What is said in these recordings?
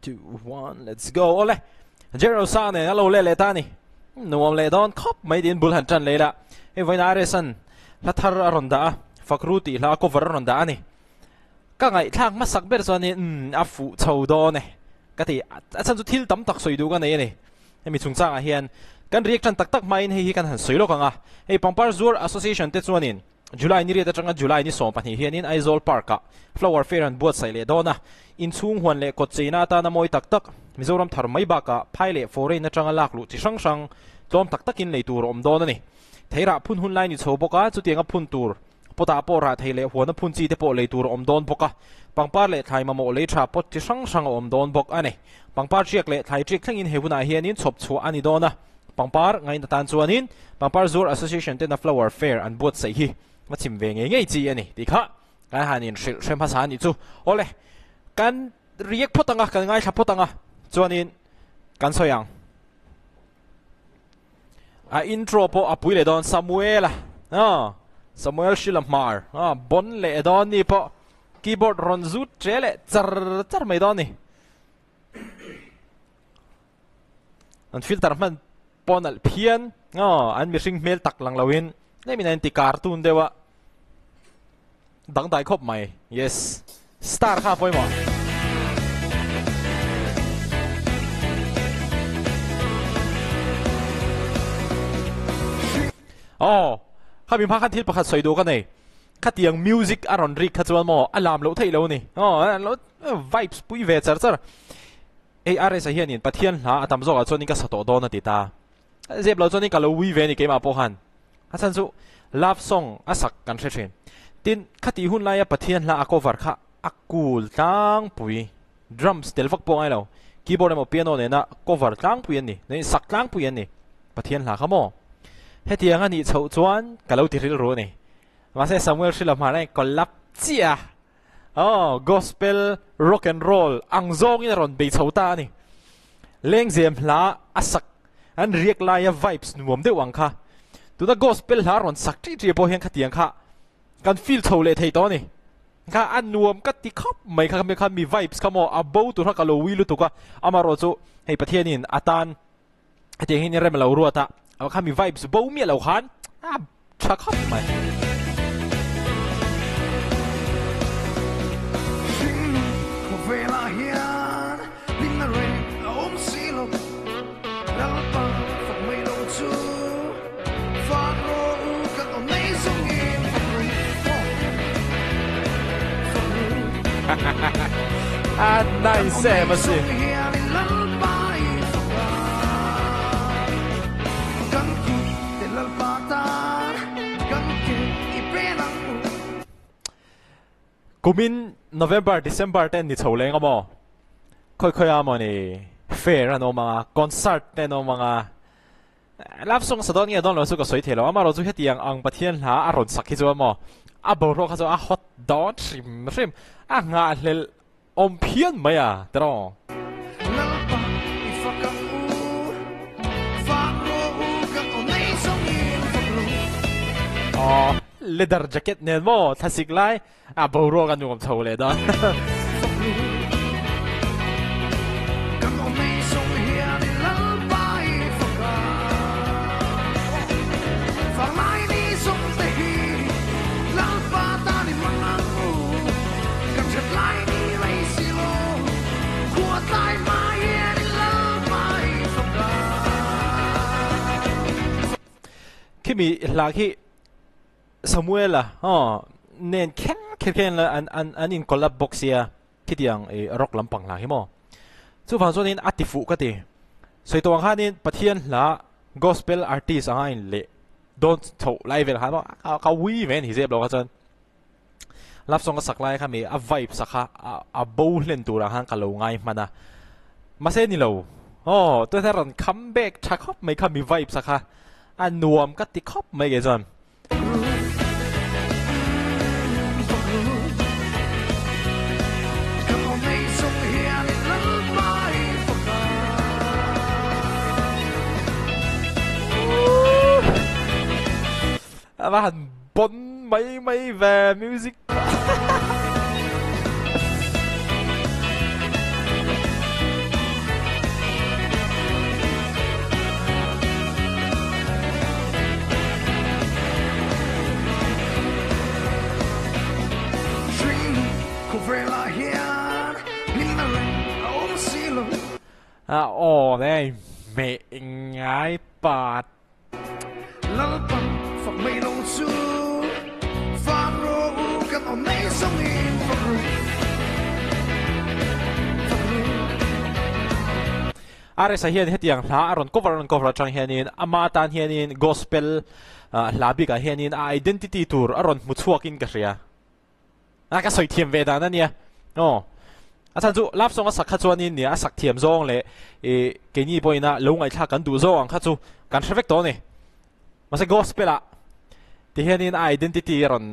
2 1 let's go awle General Sang nen a lo leh leh ta a ni nuam leh dawn khawp mai tiin bul han tan leh ila hei vawiin RS an hla thar a rawn dah a Fakru tih hla a cover a rawn dah a ni ka ngaihthlak hmasak ber chuan in umm a fuh chho dawn e ka ti a chhan chu thil tam tak sawi duh ka nei a ni hemi chungchangah hian kan react tan tak tak hmain hei hi kan han sawi lawk ang a hei Pangpar Zuar Association te chuanin July ni riat atanga July ni 12 hianin Aizawl Park-ah Flower Fair an buatsaih leh dawn a, inchhung huan leh kawt cheina atana mawi tak tak, Mizoram thar mai bakah phai leh foreign atanga lak luh chi hrang hrang tlawm tak takin lei tur a awm dawn a ni. Theirah phun hun lai ni chho bawk a, chutianga phun tur potah pawh rah thei leh huana phun chi te pawh lei tur a awm dawn bawk a, pangpar leh thlai mamawh lei tha pot chi hrang hrang a awm dawn bawk a ni. Pangpar ṭiak leh thlai ṭiak thlengin he hunah hianin chhawp chhuah a ni dawn a. Pangpar ngaihna tan chuanin Pangpar Zuar Association tena Flower Fair an buatsaih hi va chim ve ngei ngei chi a ni tih kha kan han inhrilh hre hmasa a nih chu. Awle, kan riak phawt ang a, kan ngaithla phawt ang a, chuanin kan sawi ang. A intro pawh a pui leh dawn Samuel-a, aw, Samuel Hrila Hmar, aw, bon leh dawn ni pawh keyboard rawn zut ṭe leh char char mai dawn ni. An filter hman pawh nalh phian aw an mihring hmel tak lang loin tlem in an inti cartoon deuh a dangdai khawp mai yes star kha a pawimawh. Aw khami hma khan thil pakhat sawi duh ka nei khatiang music a rawn rik kha chuan maw a lam loh theih lo a ni aw vibes pui ve char char. Hei RS a hianin Pathian hla a tam zawkah chuanin ka sa tawh dawn a ti ta. Zep lo chuanin ka lo ui ve a ni keimah pawh khan. A chhan chu love song a sak kan hre thin. Tin, khatih hun laia Pathian hla a cover kha a cool tlangpui. Drums tel vak pawh a ngai lo. Keyboard emaw piano nena cover tlangpui an ni. Nih sak tlangpui an ni. Pathian hla kha maw? Hetiang a nih chhoh chuan ka lo ti rilru a ni. Mahse Samuel Hrila hmar a collab chiah a. Aw, gospel, rock and roll ang zawngin a rawn bei chho ta a ni. Lengzem hla a sak an riak laia vibes nuam deuh ang kha. Tuna gospel hla rawn sak ṭih ṭih pawh hian khatiang kha kan feel chho leh thei tawh a ni. Kha a nuam ka ti khawp mai kha kha mi vibes kha maw a bo tur kha ka lo ui lutuk a, amaherawh chu hei Pathianin a tan hetiang hian i rem lo ruat a, kha mi vibes bo miah lo khan a tha khawp mai. Hringnun khawvelah hian hlimna reng a awm si lo, Lalpa fak mai lo chu fak rawh u kan awm nei zawngin fak ru aw fak ru. A nice em a si. Kumin November, December te an ni chho leng a maw? Khawi khawi a maw ni fair an awm ang a, concert te an awm ang a. Love song sa dawn nge dawn lo chu ka sawi thei lo, amaherawh chu hetiang ang Pathian hla a rawn sak hi chuan maw a boruak kha chu a hot dawn hrim hrim, a nghahhlelh awm phian mai a tiraw. Lalpa i fak ang u, fak rawh u kan aw nei zawngin fak rawh u. Aw leather jacket nen maw thlasik lai A boruak a nuam chho leh dawn. Khimi hla khi Samuela aw nen kher kher kher an an an in collab bawk sia khitiang ih rock lampang hla hi maw chuvang chuanin a ti fuh ka ti sawi tawh ang khanin Pathian hla gospel artist anga in leh dawn chhoh lai vel khan maw ka ui ve a ni zep lo kha chuan love song ka sak lai kha mi a vibe sak kha a bo hlen turah khan ka lo ngai hman a mahse ni lo aw tunah rawn come back tha khawp mai kha mi vibe sak kha a nuam ka ti khawp mai kei chuan. A va han bon mai mai ve music. A aw le meh ngai pat. Lalpa fak mai lo chu fak rawh u kan awm nei zawngin fak ru fak ru. RS-a hian hetiang hla a rawn cover a rawn cover atang hianin ama atan hianin gospel hla bikah hianin a identity tur a rawn hmu chhuakin ka hria. A ka sawi thiam ve dan a nia. Aw. A chhan chu love song a sak kha chuanin nia a sak thiam zawng leh ih keini pawhin a lo ngaihthlak kan duh zawng ang kha chu kan hre vek tawh a ni. Mahse gospel ah ti hianin a identity a rawn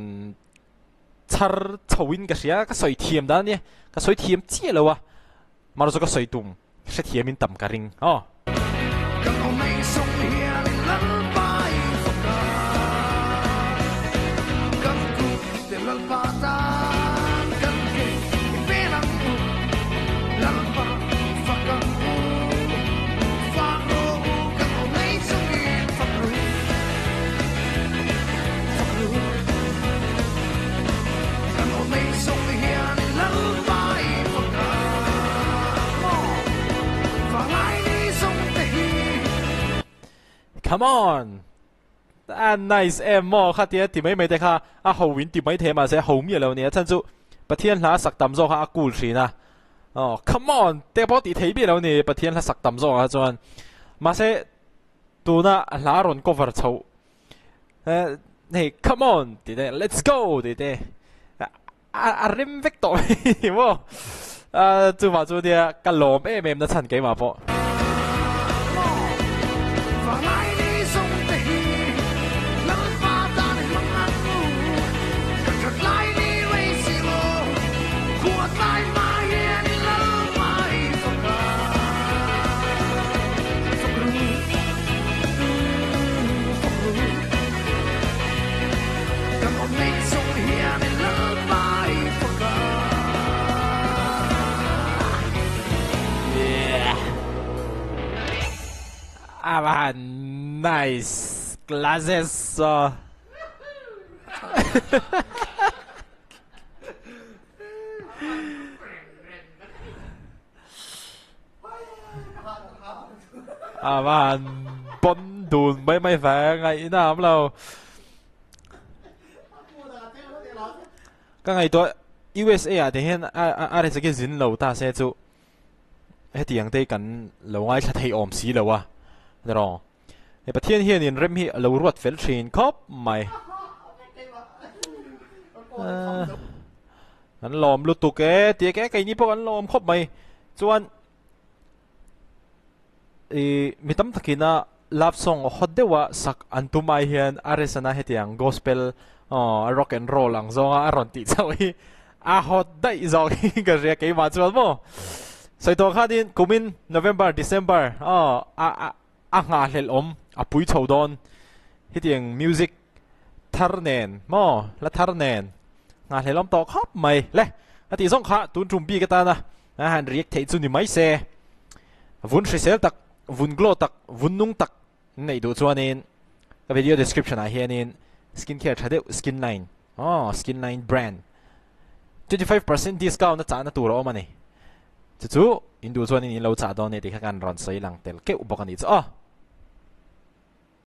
chhar chho in ka hria ka sawi thiam dan a nia. Ka sawi thiam chiah lo a. Mahrawh chu ka sawi tum hrethiamin tam ka ring aw. Kan awm ei sawng hian in Lalpa i fak a, kan kut te Lalpa tan kan ke i pen ang u, Lalpa i fak ang u, fak rawh u kan awm ei sawng in fak ru, fak ru. Kan awm ei sawng hian in Lalpa i fak a, Come on! A nice em maw khatia ti mai mai te kha a ho in ti mai thei mahse ho miah lo nia chhan chu Pathian hla sak tam zawk kha a cool thin a aw come on te pawh tih thei miah lo ni Pathian hla sak tam zawk ah chuan mahse tuna hla rawn cover chhoh hei come on tih te let's go tih te A rem vek tawh mai maw? Chuvah chu nia ka lawm em em na chhan keimah pawh. A va han nice glasses aw. A va han pawn dun mai mai ve ngaihna a awm lo. Ka ngaihtuah USA ah te hian a a rei chak hi zin lo ta se chu hetiang te hi kan lo ngaithla thei awm si lo a ni rawh. He Pathian hian in rem hi a lo ruat fel thin khawp mai. An lawm lutuk e tih ke keini pawh an lawm khawp mai. Chuan i mi tam takina love song hot deuha sak an tum ai hian a resana hetiang gospel aw rock and roll ang zawnga a rawn tih chauh hi a hot daih zawk hi ka hria keimah chuan maw. Sawi tawh khanin kumin November December aw a a A nghahhlelh awm, a pui chho dawn. Hetiang music thar nen maw, hla thar nen nghahhlelh awm tawh khawp mai le. A tih zawng kha tun tum bik atana a han react theih chu ni mai se. Vun hrisel tak, vun glow tak, vun nung tak neih duh chuanin ka video description ah hianin skin care tha deuh skin line aw skin line brand 25% discount a chahna tur a awm a ni. Chu chu in duh chuanin in lo chah dawn e tih kha kan rawn sawi lang tel keuh bawk a nih chu aw.